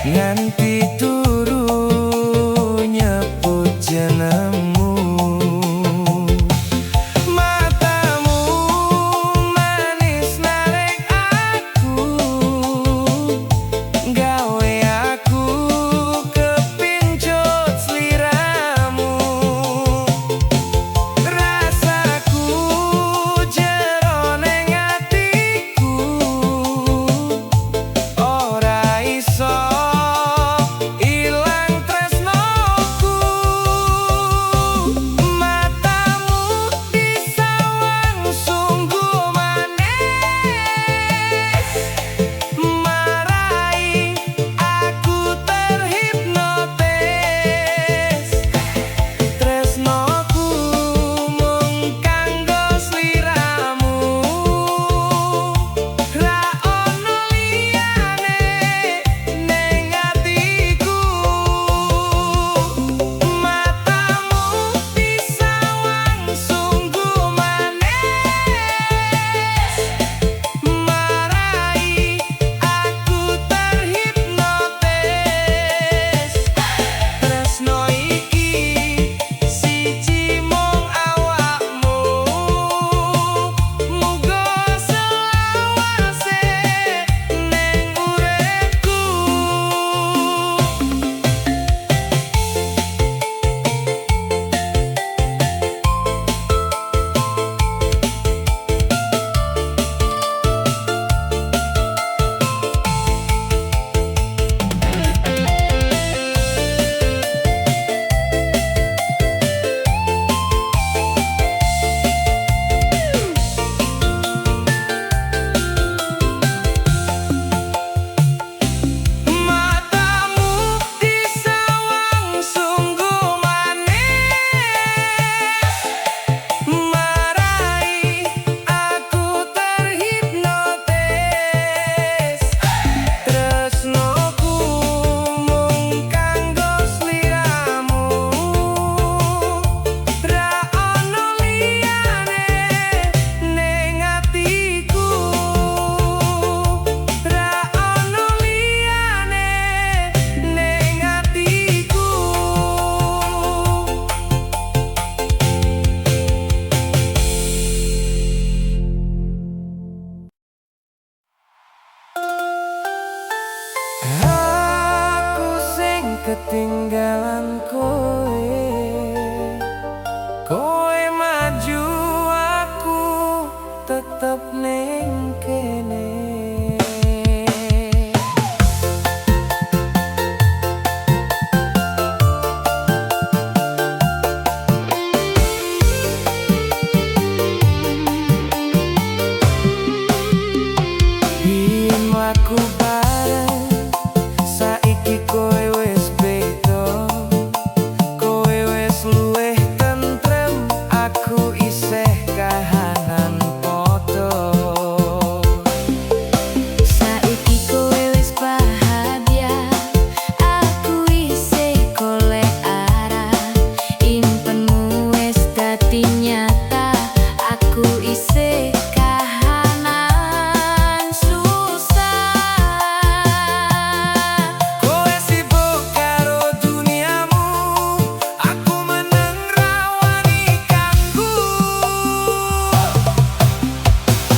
Nganti turu nyebut jenengmu. Matamu manis narik aku, gawe aku kepincut sliramu. Rasaku jero ning atiku, ora iso ilang tresnoku. Matamu disawang sungguh manis, marai aku terhipnotis. Tresnoku mung kanggo sliramu, ra ono liyane ning atiku. Matamu disawang sungguh manis, marai aku terhipnotis. Tresno iki siji mung awakmu, muga selawase ning uripku. Matamu disawang sungguh manis, marai aku terhipnotis. Tresnoku mung kanggo sliramu, ra ono liyane ning atiku. Ra ono liyane ning atiku. Aku sing ketinggalan kowe, kowe maju, aku tetep ning kene. Biyen mlaku bareng, saiki kowe wis beda. Kowe wis luwih tentrem, aku isih kahanan padha. Saiki kowe wis bahagia, aku isih golek arah. Impenmu wis dadi nyata, aku isih kahanan susah. Kowe sibuk karo duniamu, aku meneng ra wani ganggu.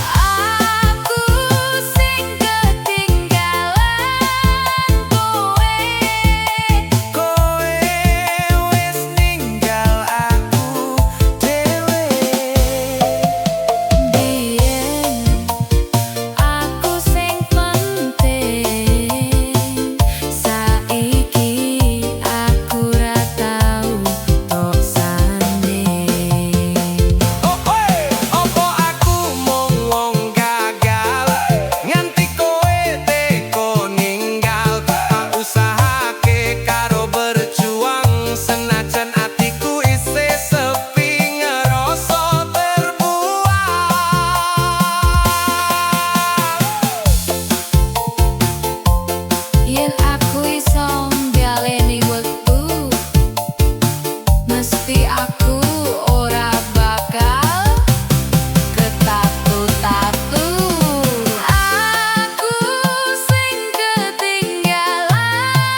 Aku sing ketinggalan kowe. Kowe wis ninggal aku dhewe. Biyen aku sing penting, saiki aku ra tau tok sanding. Oh oi, opo aku mung wong gagal nganti kowe teko ninggal? Tak usahake karo berjuang, senajan atiku isih sepi ngerasa terbuang. Yen aku iso ngbaleni wektu, mesti aku ora bakal ketatu-tatu. Aku sing ketinggalan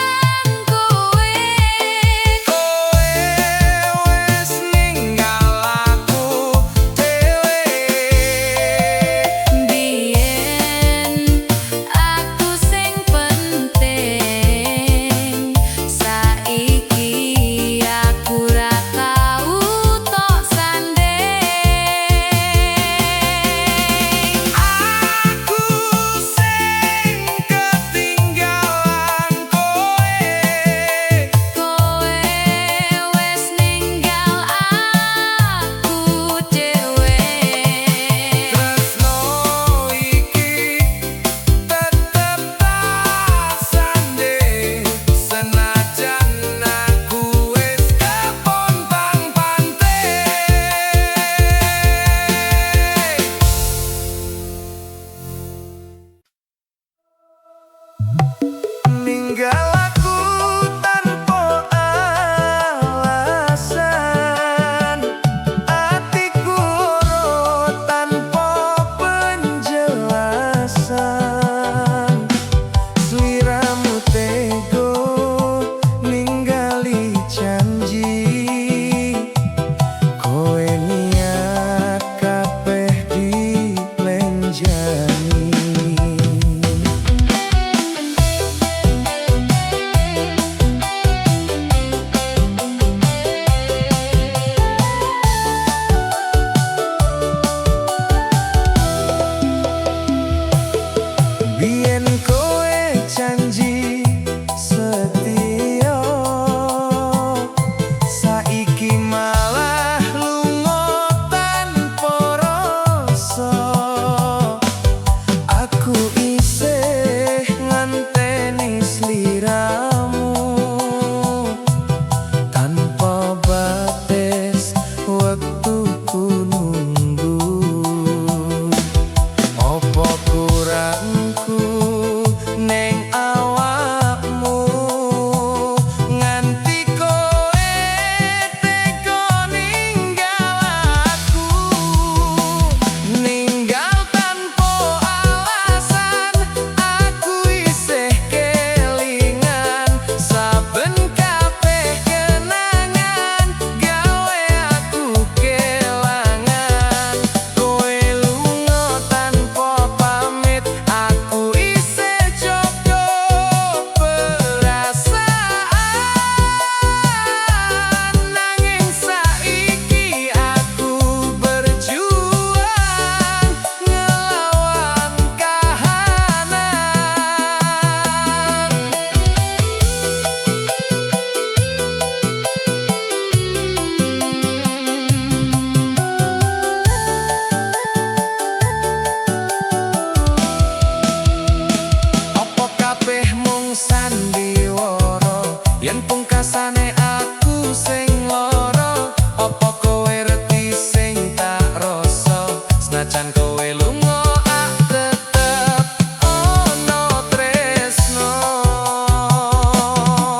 Yen pungkasane aku sing lara, apa kowe reti sing tak rasa? Senajan kowe lunga, ak tetep ono tresno.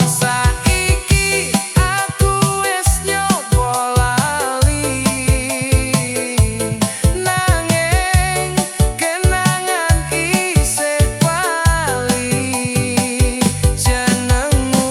Saiki aku wis nyoba lali, nanging kenangan isih bali. Jenengmu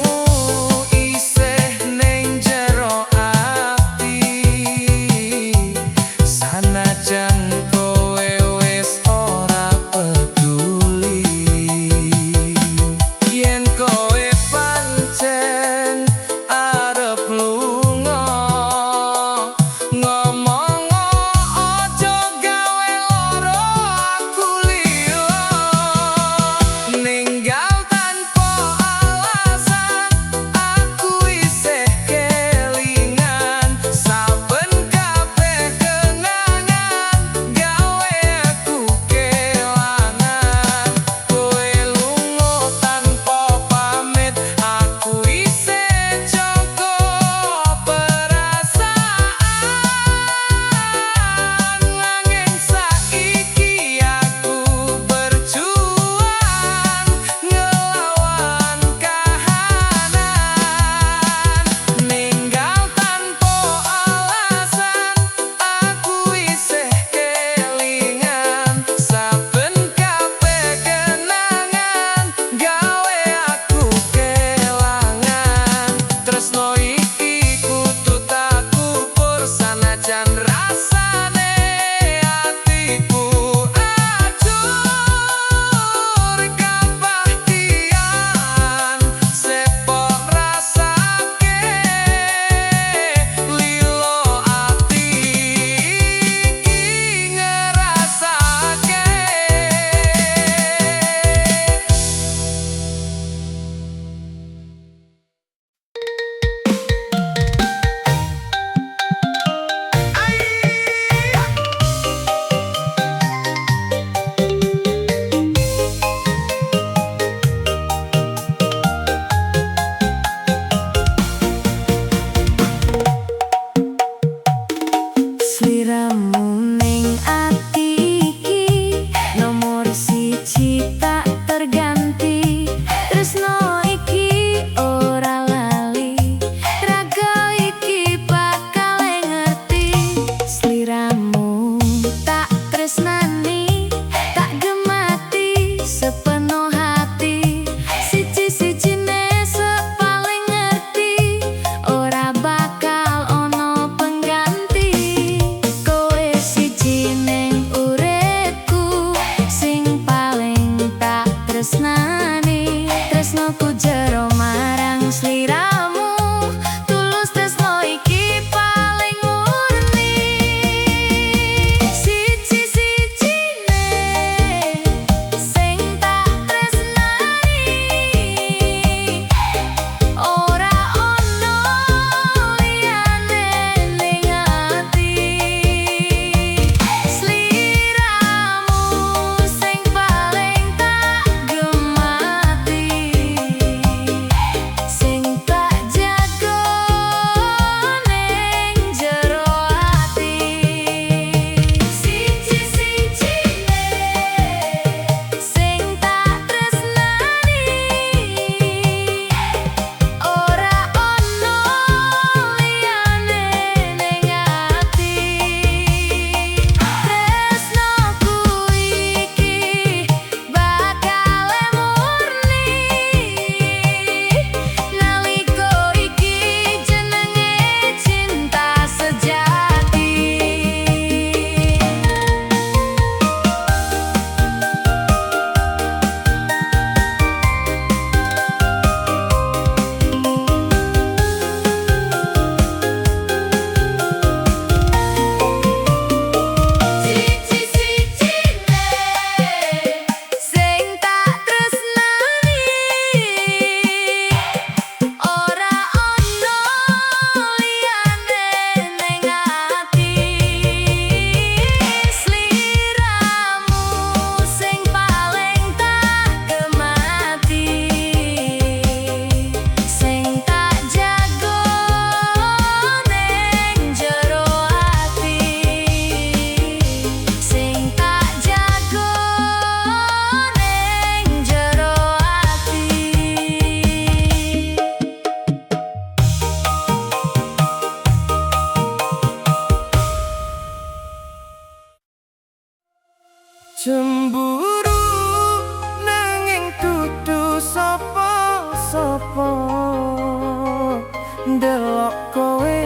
Ngopo ndelok kowe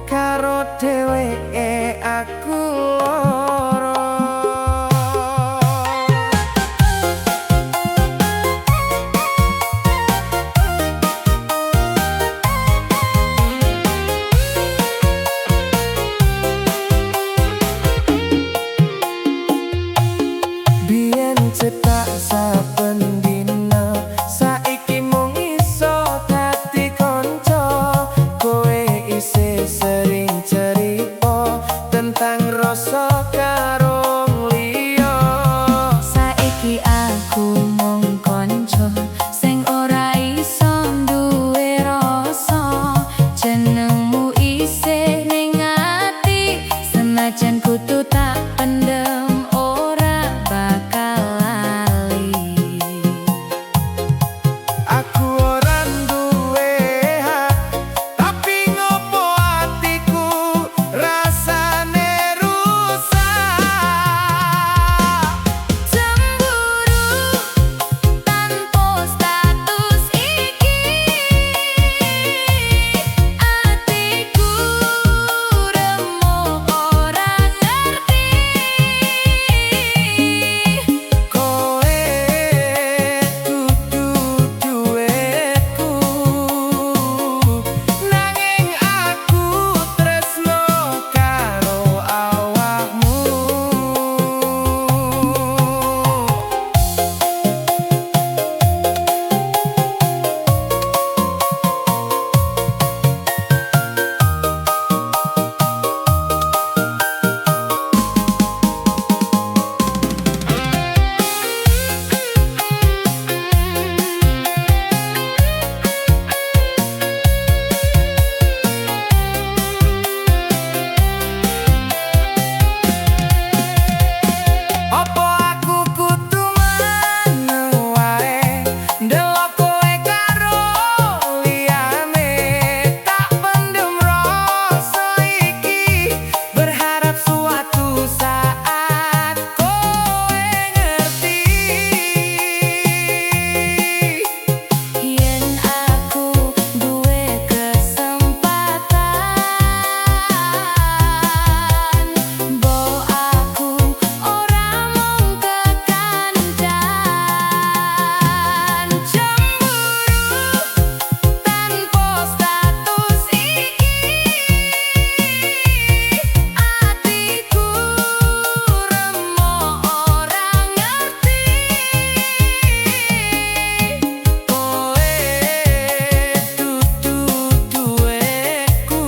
karo dheweke aku lara. Biyen cetak saben dina, saiki mung iso dadi kanca. Kowe isih sering cerita tentang rasa karo liya. Saiki aku mung kanca sing ora iso duwe rasa. Jenengmu isih ning ati, senajan kudu tak pendem ora bakal lali. Aku ora duwe hak, tapi ngopo atiku rasane rusak. Cemburu tanpa status iki, atiku remuk ora ngerti. Kowe dudu duweku, nanging aku tresno karo awakmu. Apa aku kudu meneng wae ndelok kowe karo liyane, tak pendem rasa iki, berharap suatu saat kowe ngerti. Yen aku duwe kesempatan, mbok aku ora mung kekancan. Cemburu tanpa status iki, atiku remuk ora ngerti. Kowe dudu duweku,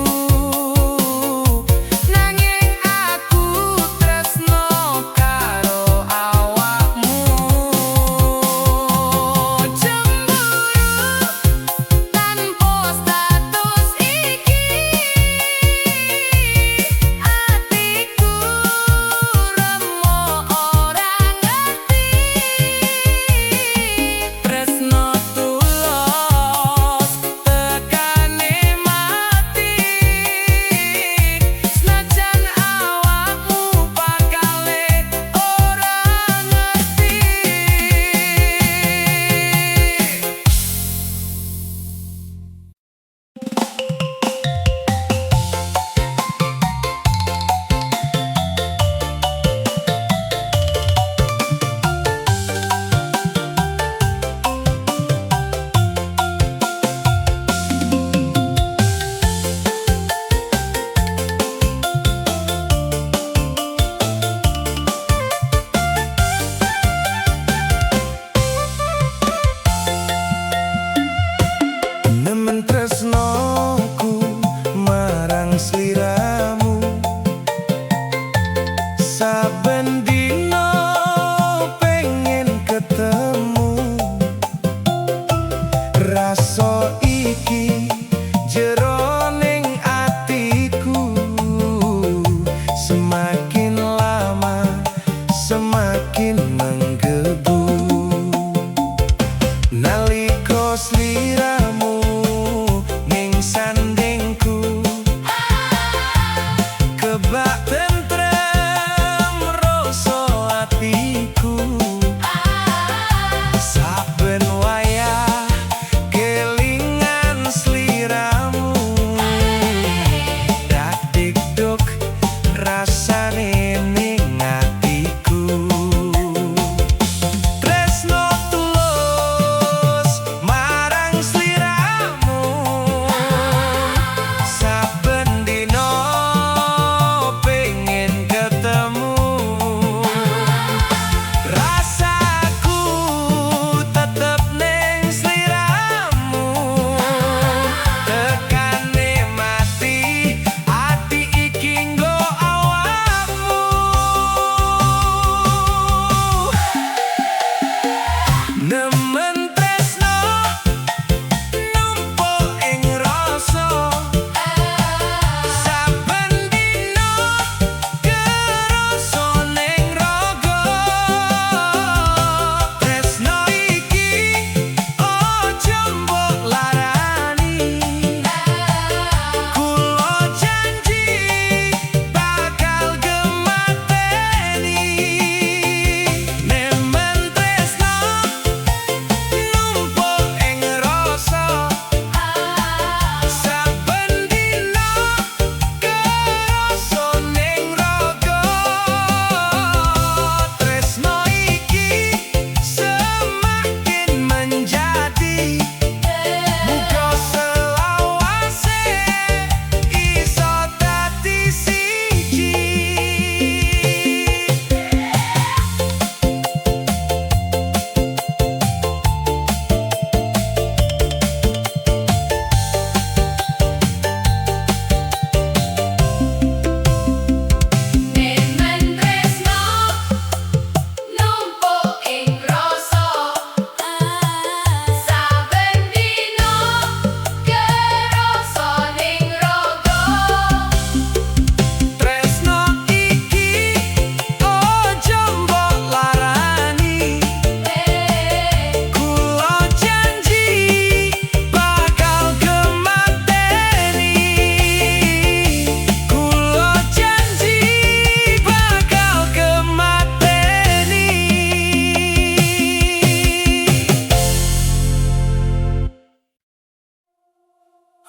nanging aku tresno karo awakmu. Cemburu tanpa status iki, atiku remuk ora ngerti. Tresno tulus tekane mati, senajan awakmu bakale ora ngerti. Nemen tresnoku marang sliramu, saben dina pengen ketemu. Rasa iki jero ning atiku, semakin lama semakin menggebu. Nalika sliramu ning sandingku, kebak tentrem rasa atiku. Saben wayah kelingan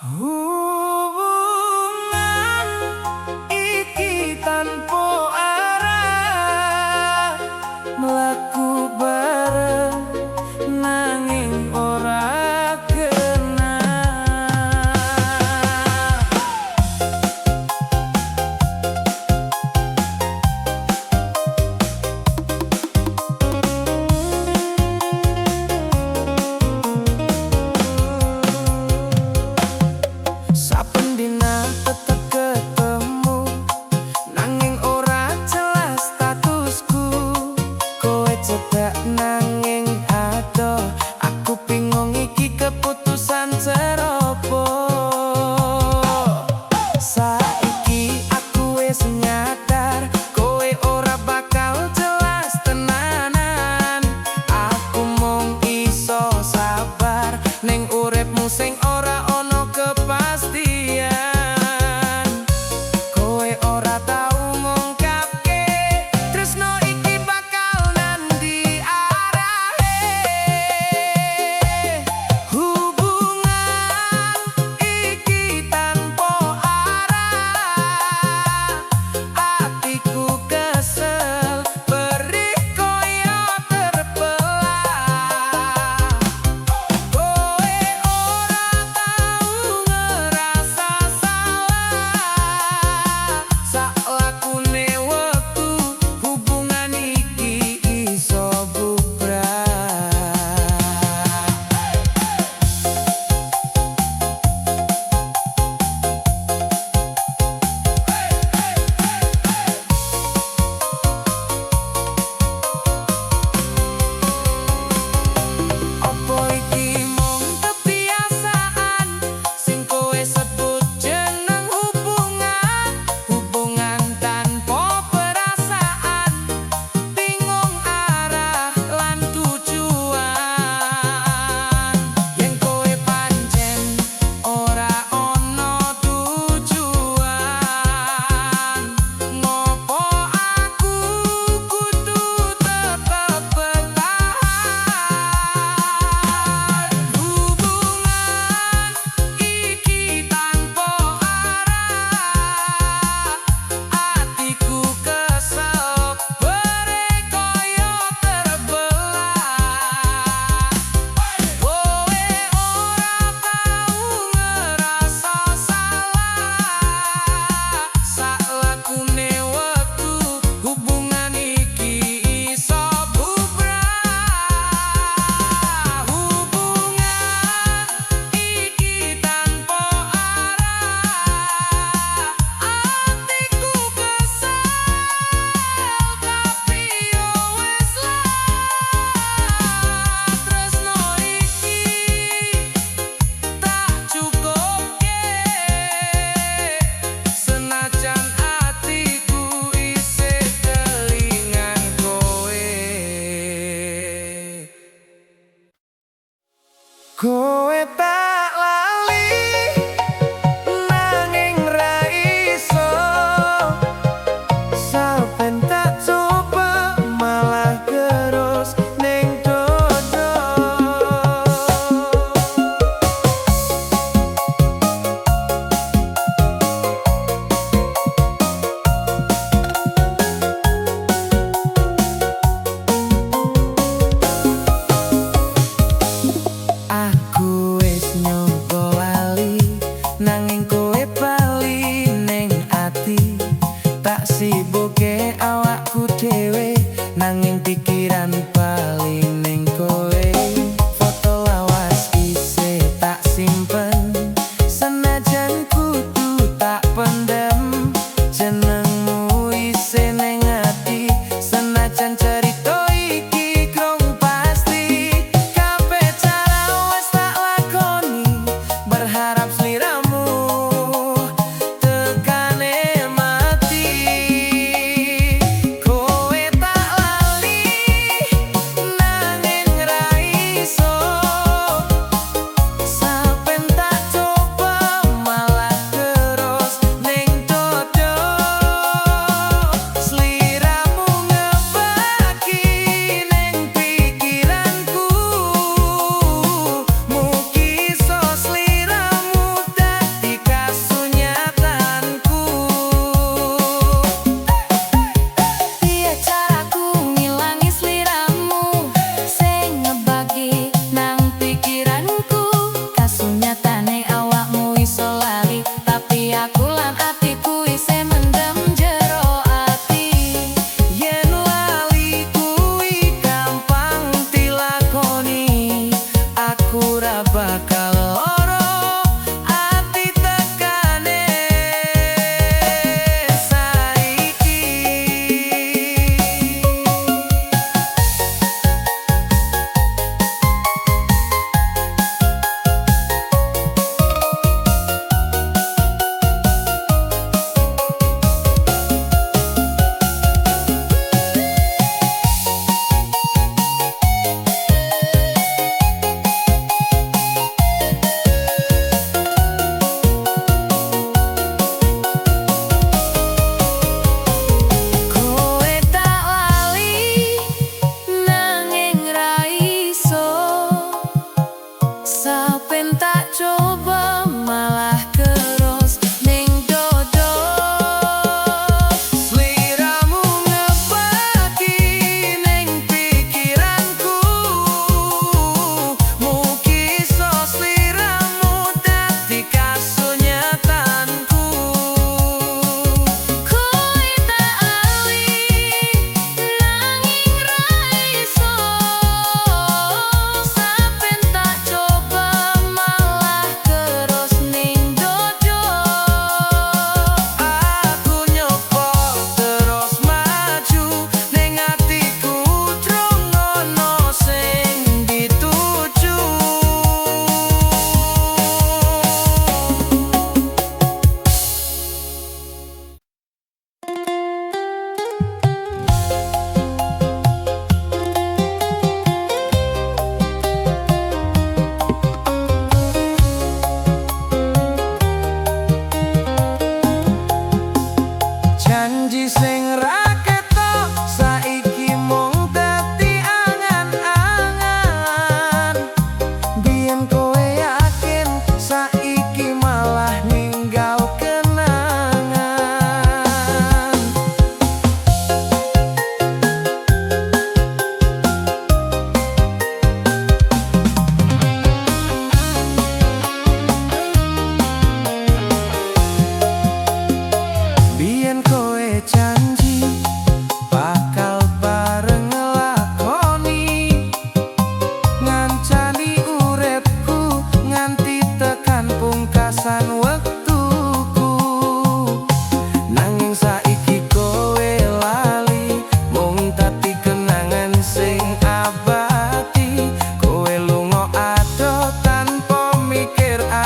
Hubungan iki tanpa arah, mlaku bareng nanging ora kenal.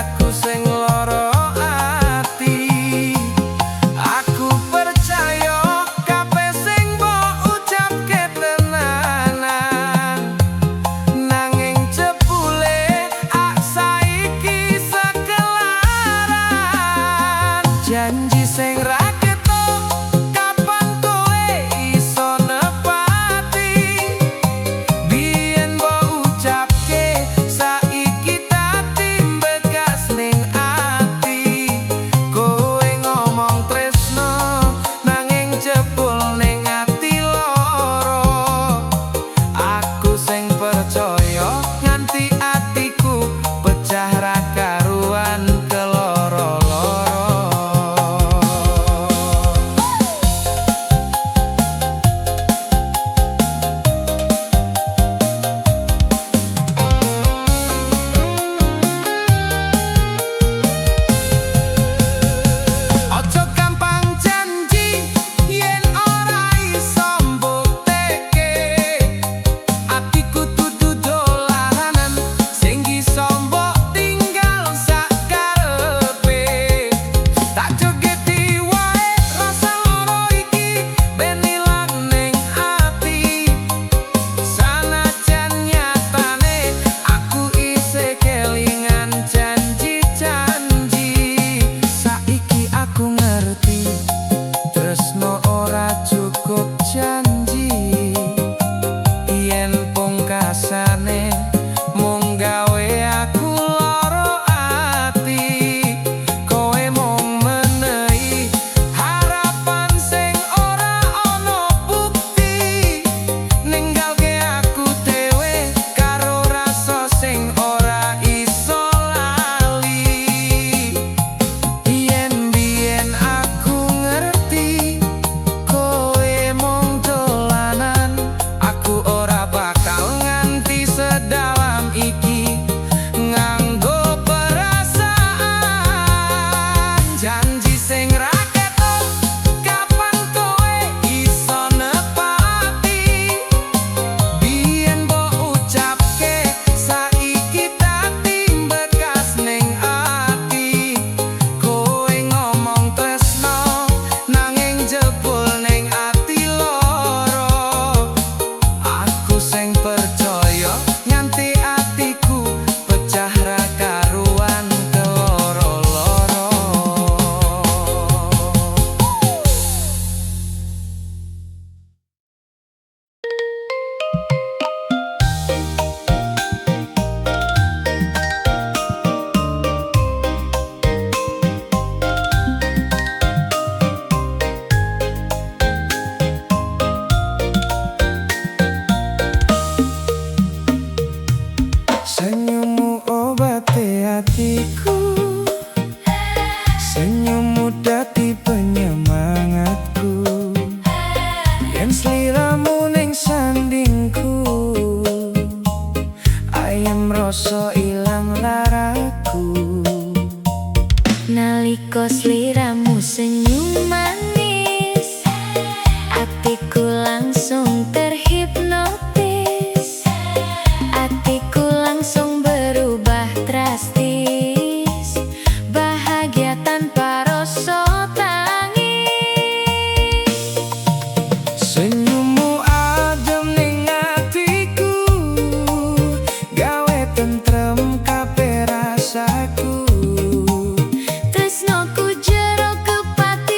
aku sing lara ati. Aku percaya kabeh sing mbok ucapke tenanan, nanging jebule ak saiki sekelaran. Janji sing ra ketok, kapan kowe iso nepati? Biyen mbok ucapke, saiki dadi bekas ning ati. Kowe ngomong tresno, nanging jebul ning ati loro. Aku sing percaya nganti atiku pecah ra karuan keloro-loro. Ojo gampang janji yen ora iso mbuktekke. Atiku dudu dolanan sing iso mbok tinggal sakarepe. Tak jogeti wae rasa loro iki ben ilang ning ati. Sanajan nyatane aku isih kelingan janji-janji. Saiki aku ngerti tresno ora cukup janji, yen pungkasane mung gawe aku lara ati. Kowe mung menehi harapan sing ora ana bukti, ninggalke aku dhewe karo rasa sing ora iso lali. Yen biyen aku ngerti kowe mung dolanan, aku ora bakal nganti sedalam iki nganggo perasaan. Janji sing ra ketok, kapan kowe iso nepati? Biyen mbok ucapke, saiki dadi bekas ning ati. Kowe ngomong tresno, nanging jebul ning ati loro. Aku sing percaya nganti atiku pecah ra karuan keloro-loro. Senyummu obate atiku, senyummu dadi penyemangatku. Yen sliramu ning sandingku, ayem rasa ilang laraku. Nalika sliramu senyum manis, atiku langsung terhipnotis. Atiku langsung berubah drastis, bahagia tanpa rasa tangis. Senyummu adem ning atiku, gawe tentrem kabeh rasaku. Tresnoku jero kepati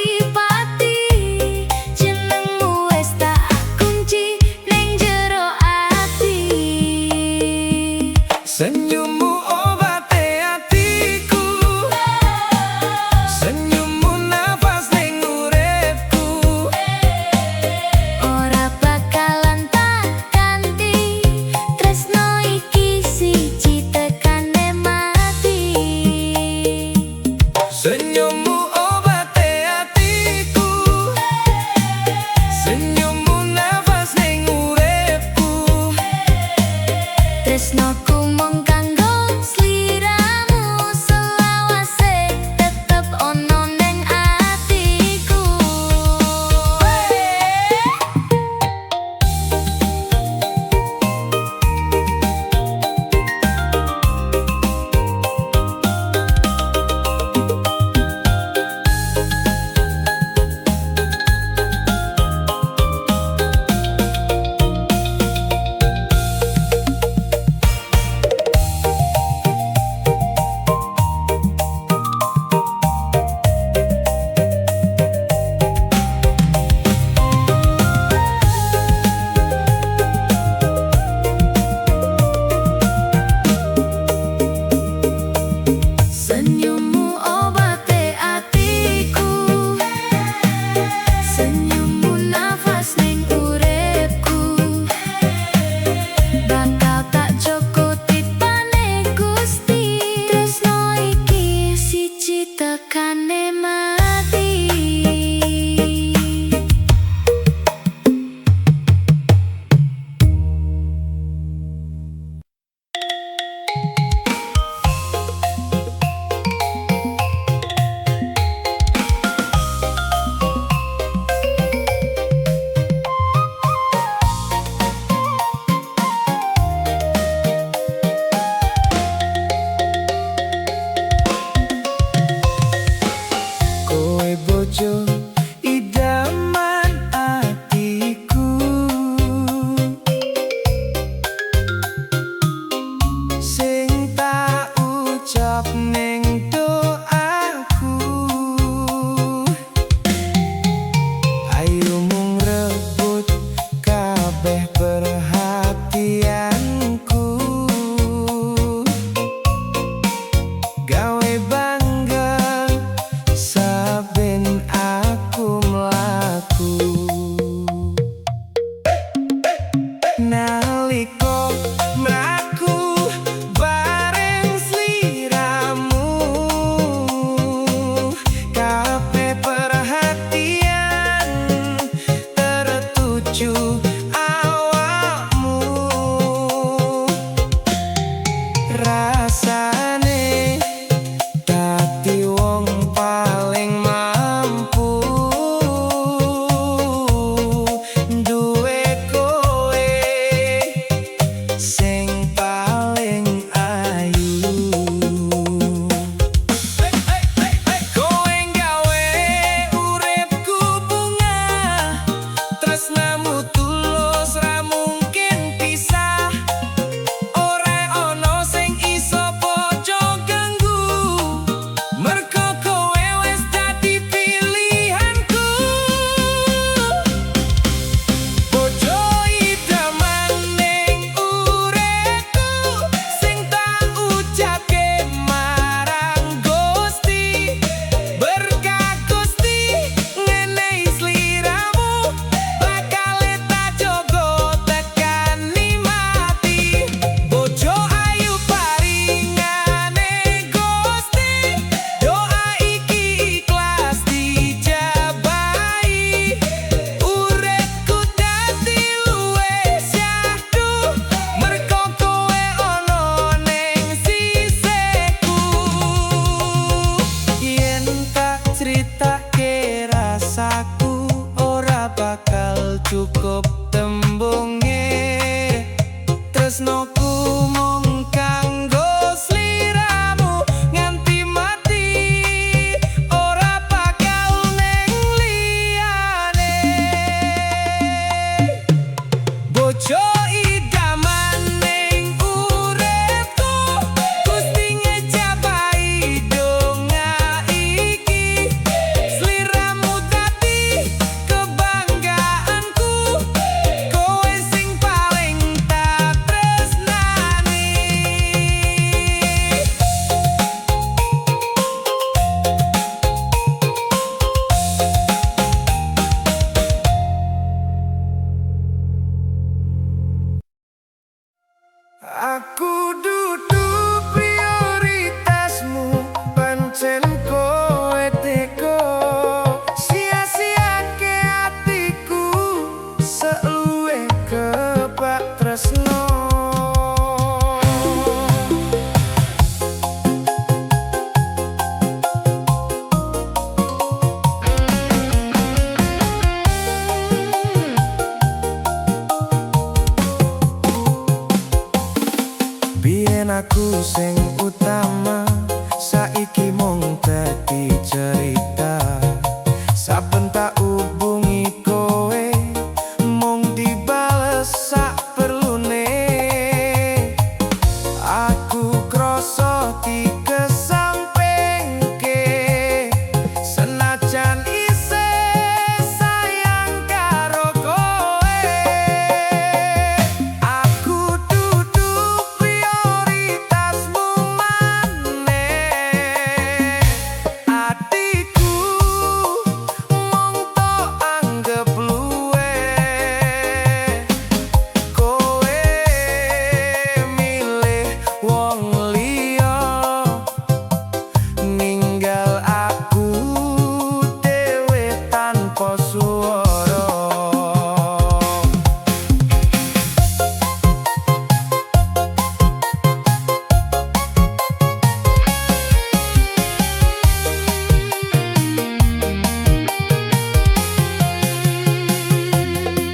Saiki mung dadi cerita. Saben tak hubungi kowe mung dibales sak perlune. Aku kroso dikesampingke, senajan isih sayang karo kowe. Aku dudu prioritasmu maneh. Atiku mung tok anggep luwe. Kowe milih wong liya, ninggal aku dhewe tanpa swara.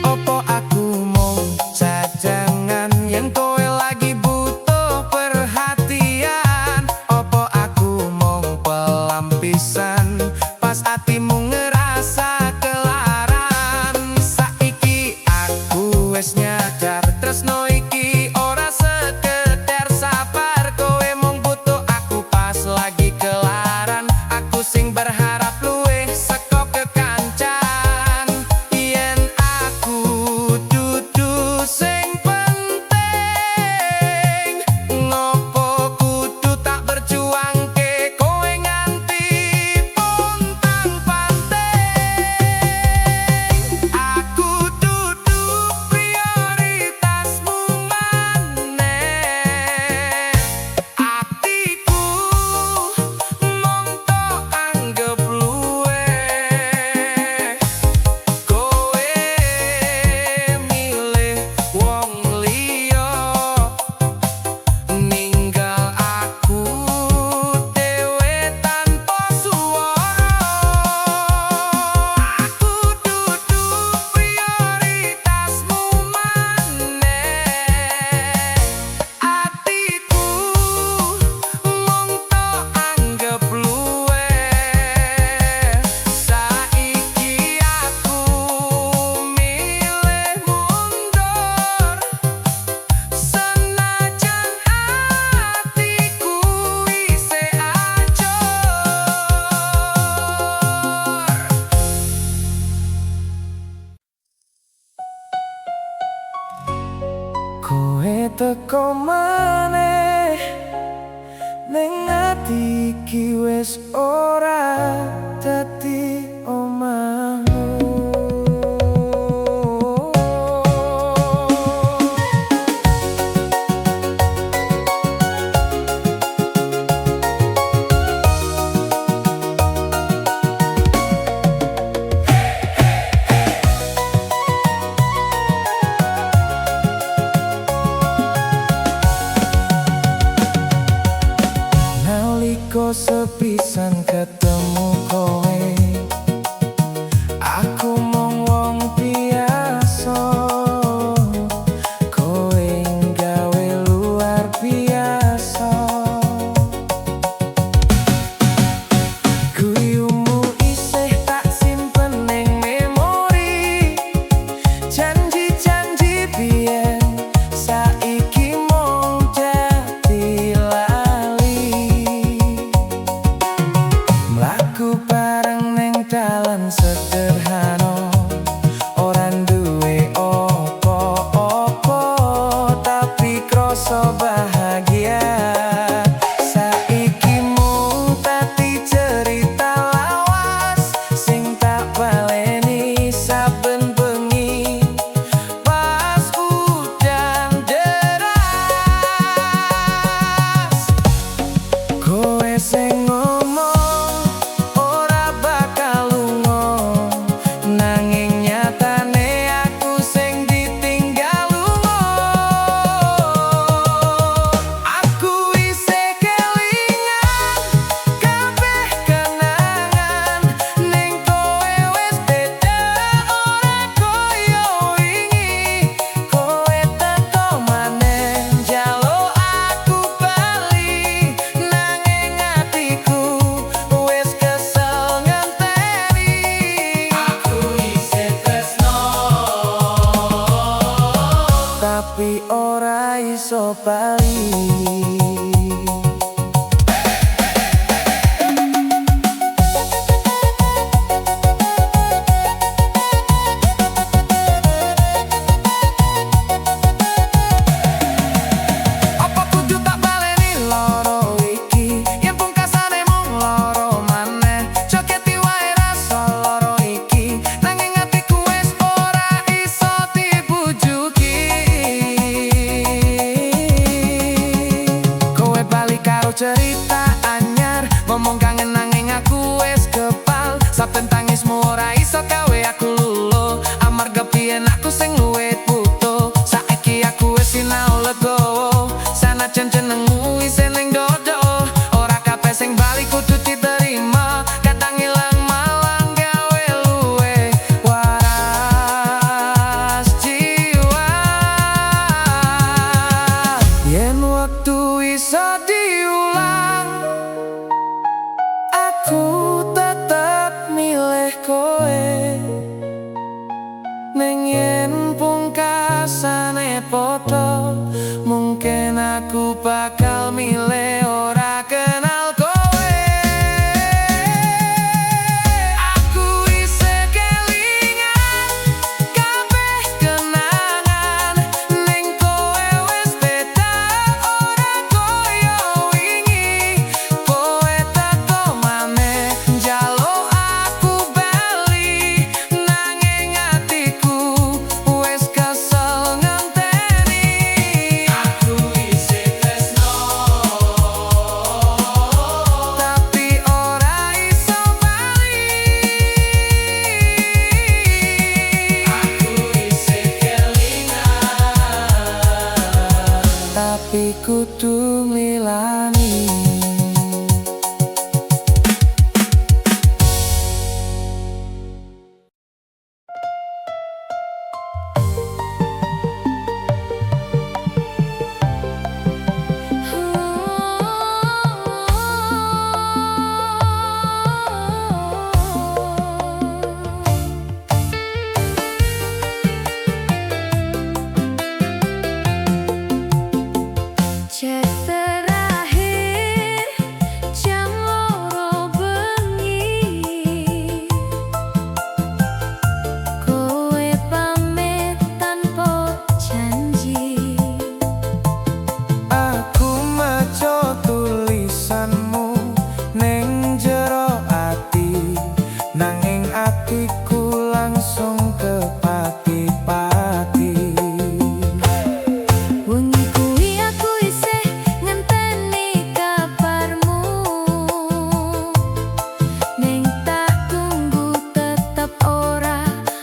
Opo aku mung cadangan yen kowe lagi butuh perhatian? Opo aku mung pelampisan pas atimu ngerasa kelaran? Saiki aku wis nyadar tresno iki ora sekedar sabar. Kowe mung butuh aku pas lagi kelaran. Aku sing berharap luwih saka kekancan. Yen aku dudu sing penting, ngopo kudu tak berjuangke kowe nganti pontang panting? Aku dudu prioritasmu maneh. Atiku mung tok anggep luwe. Kowe milih wong liya, ninggal aku dhewe tanpa swara. Aku dudu prioritasmu maneh. Atiku mung tok anggep luwe. Saiki aku milih mundur, senajan atiku isih acur. Kowe teko maneh ning ati iki wis ora dadi omahmu. Nalika sepisan ketemu kowe, aku mung wong biasa. Kowe gawe luar biasa. Guyumu isih tak simpen ning memori. Janji-janji biyen saiki mung dadi lali. Mlaku ning jero ati, nanging atiku langsung kepati-pati. Wengi kuwi aku isih ngenteni kabarmu. Ning tak tunggu tetep ora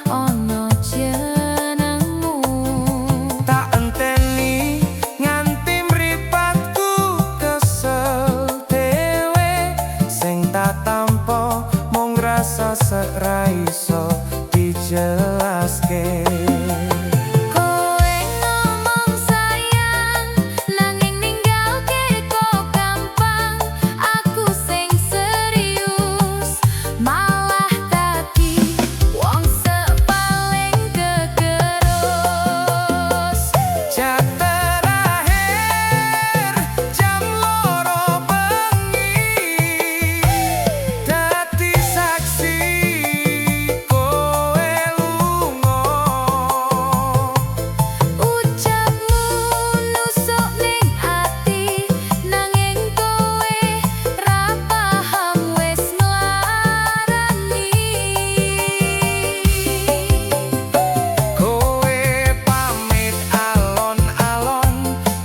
ono jenengmu. Tak enteni nganti mripatku kesel dhewe. Sing tak tampa mung rasa sek ra iso dijelaske. Kowe ngomong sayang nanging ninggalke kok gampang. Aku sing serius malah dadi wong sek paling kegerus. Chat terakhir jam 2 bengi, dadi saksi kowe lunga. Ucapmu nusuk ning ati nanging kowe ra paham wis nglarani. Kowe pamit alon-alon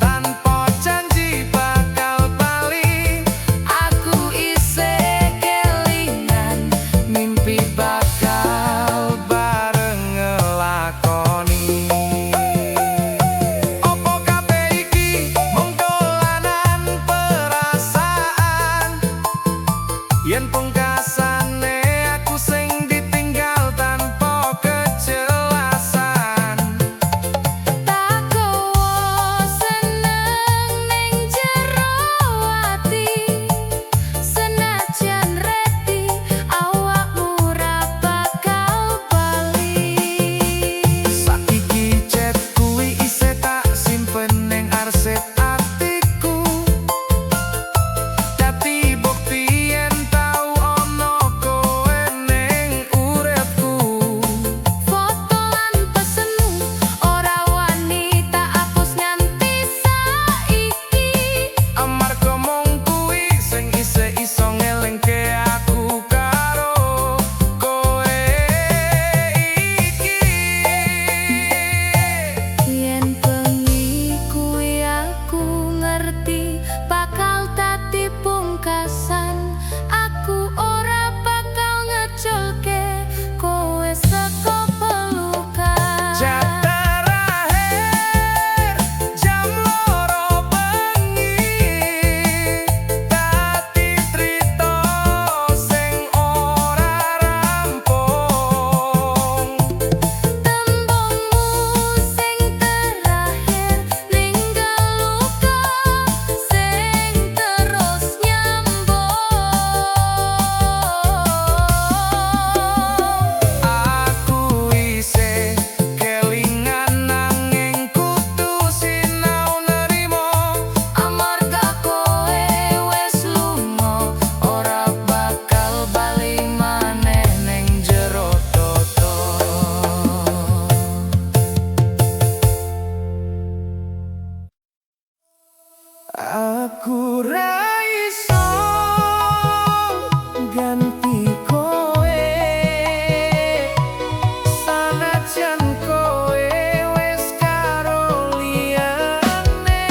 tanpa janji bakal bali. Aku isih kelingan mimpi bakal bareng ngelakoni. Opo kabeh iki mung dolanan perasaan? Yen pungkasane aku sing ditinggal tanpa kejelasan. Tak gawa seneng ning jero ati, senajan ngerti awakmu ra bakal bali. Saiki chat kuwi isih tak simpen ning arsip atiku, dadi bukti yen tau ono kowe ning uripku. Foto lan pesenmu ora wani tak hapus nganti saiki. Amarga mung kuwi sing isih iso ngelingke aku karo kowe iki. Yen bengi kuwi aku ngerti bakal dadi pungkasan. Aku ora bakal ngeculke kowe saka pelukan. Chat terakhir jam 2 bengi, dadi crita sing ora rampung. Tembungmu sing terakhir ninggal luka sing terus nyambung. Aku isih kelingan nanging kudu sinau nerimo. Amarga kowe wis lunga ora bakal bali maneh ning jero dodo. Aku ra iso ganti kowe, sanajan kowe wis karo liyane.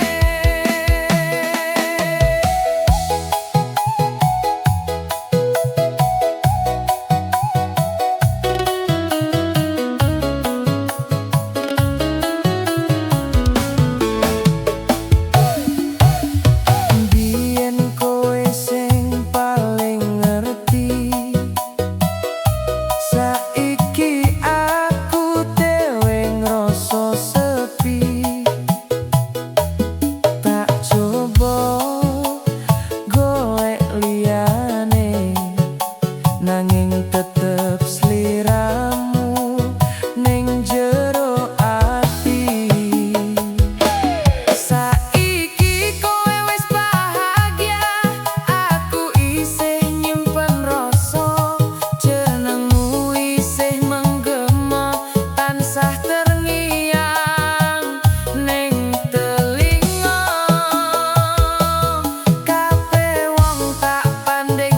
Biyen kowe sing paling ngerti, saiki aku dhewe ngrasa sepi. Tak coba golek liyane nanging tetep sliramu ning jero ati. Saiki kowe wis bahagia, aku isih nyimpen rasa. Jenengmu isih menggema tansah terngiang ning telinga. Kabeh wong tak panding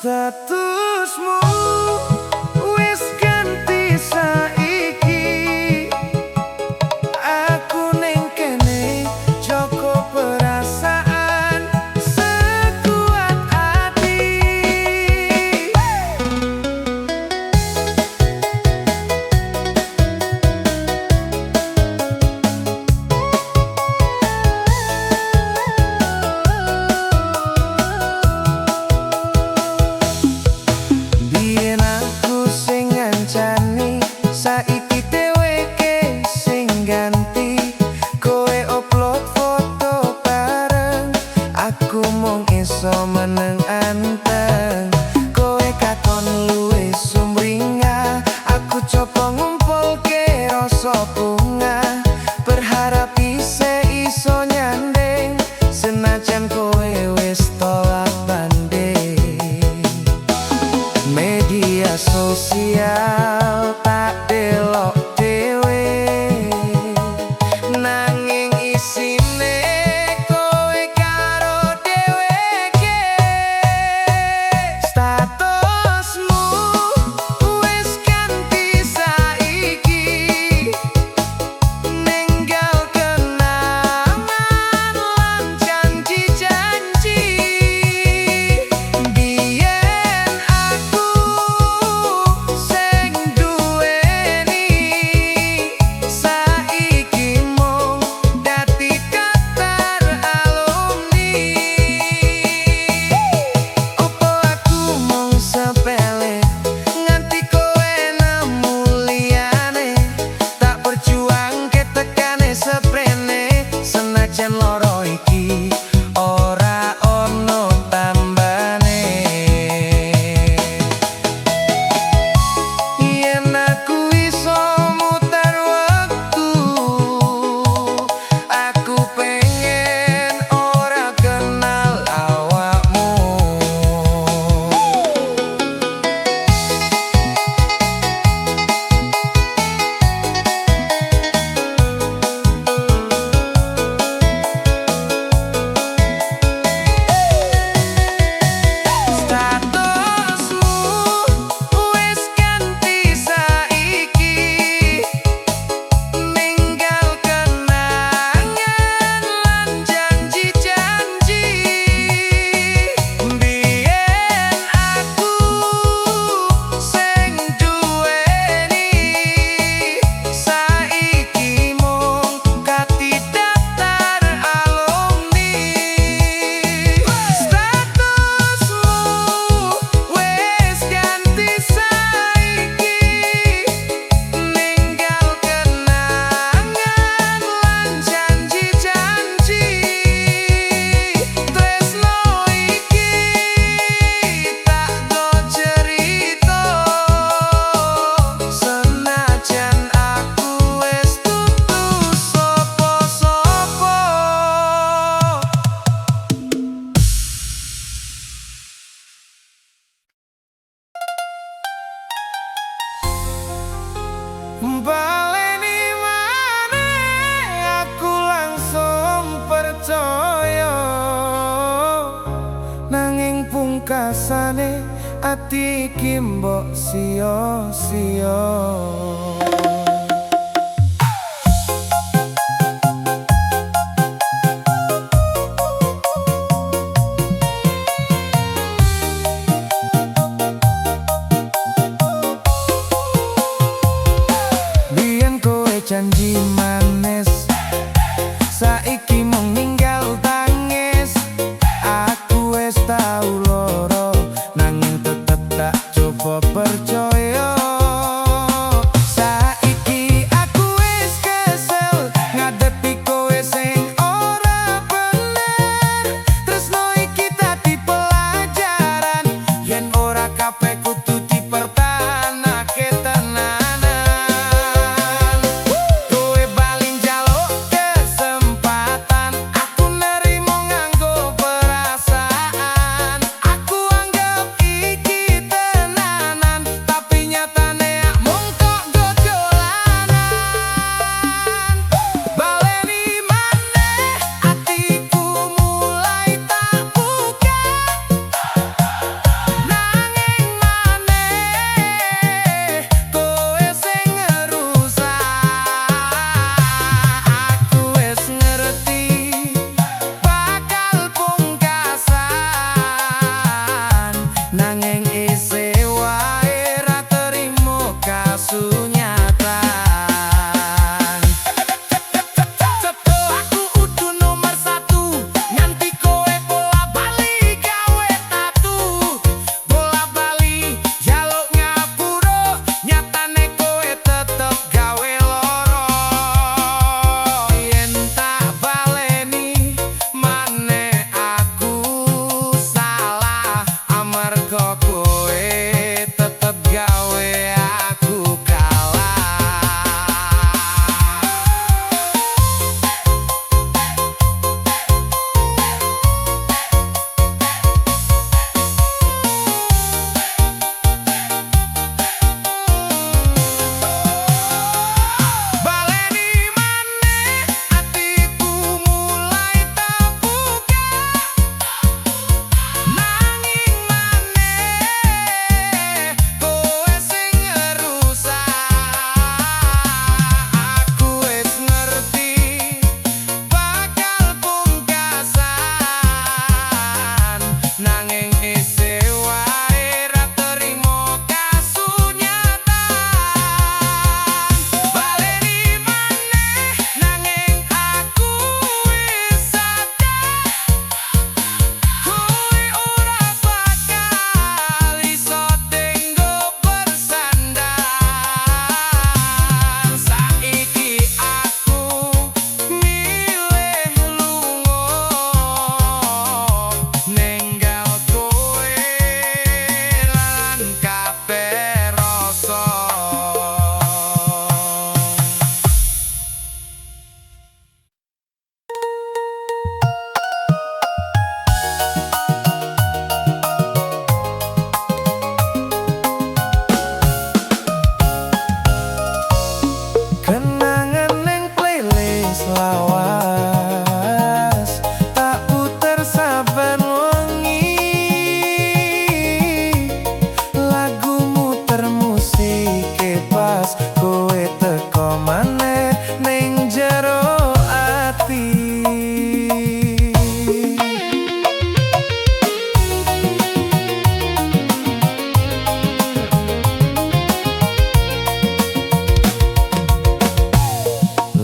Statusmu wis ganti saiki, aku ning kene jogo perasaan sekuat ati. Biyen aku sing ngancani, saiki dheweke sing ganti. Kowe upload foto bareng, aku mung iso meneng anteng. Kowe katon luwih sumringah, aku coba ngumpulke rasa bungah. Berharap isih iso nyanding, senajan kowe wis tolak banding. Media sosial tak delok dhewe, nanging isine kowe karo dheweke. Statusmu wis ganti saiki, ninggal kenangan lan janji-janji. Biyen aku sing duweni, saiki mung dadi daftar alumni. Opo aku mung sepele nganti kowe nemu liyane? Tak perjuangke tekane seprene, senajan loro iki ora ono tambane. Yen aku iso mutar wektu, aku pengen ora kenal awakmu. Statusmu wis ganti saiki, ninggal kenangan lan janji-janji. Biyen aku sing duweni, saiki mung dadi daftar alumni. Statusmu wis ganti saiki, ninggal kenangan lan janji-janji. Tresno iki tak go cerita, senajan aku wis dudu sapa-sapa. Baleni maneh aku langsung percaya, nanging pungkasane ati iki mbok sia-sia. Biyen kowe janji manis, saiki mung ninggal tangis. Aku wis tau loro, nanging tetep tak coba percaya. Saiki aku wis kesel ngadepi kowe sing ora bener. Tresno iki dadi pelajaran, yen ora kabeh kudu dipertahanake tenanan. Kowe bali njaluk kesempatan,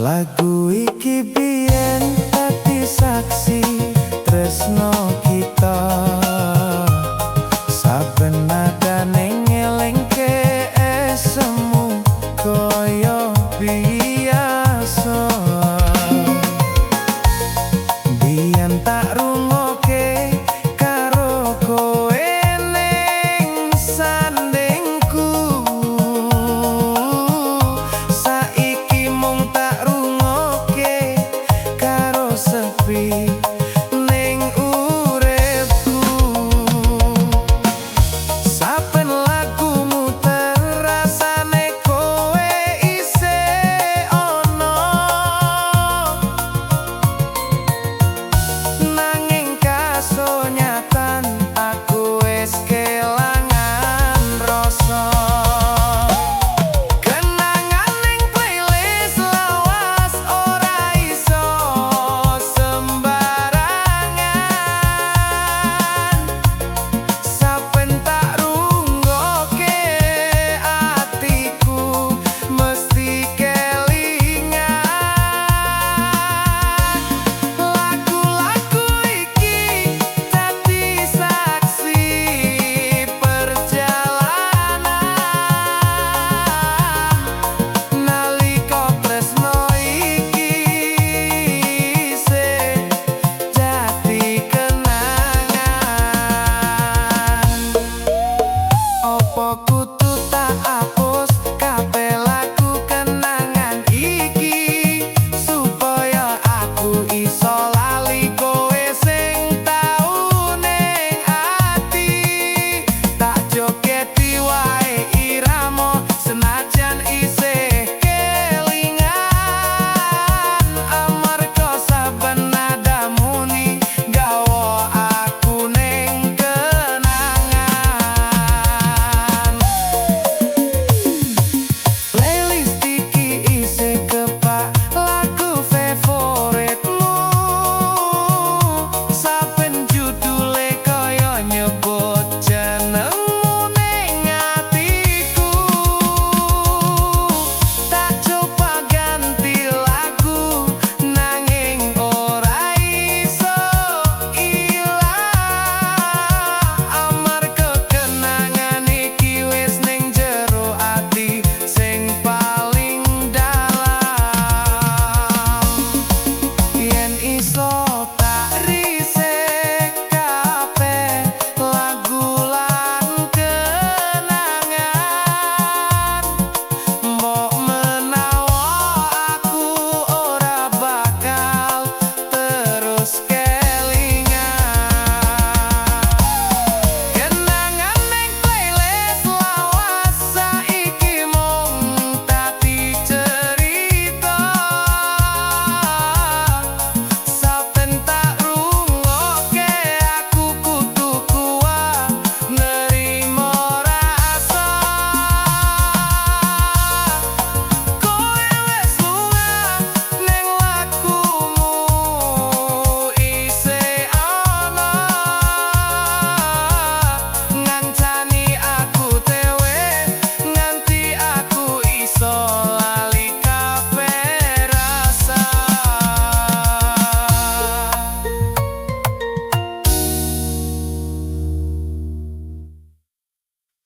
Lagu iki biyen dadi saksi.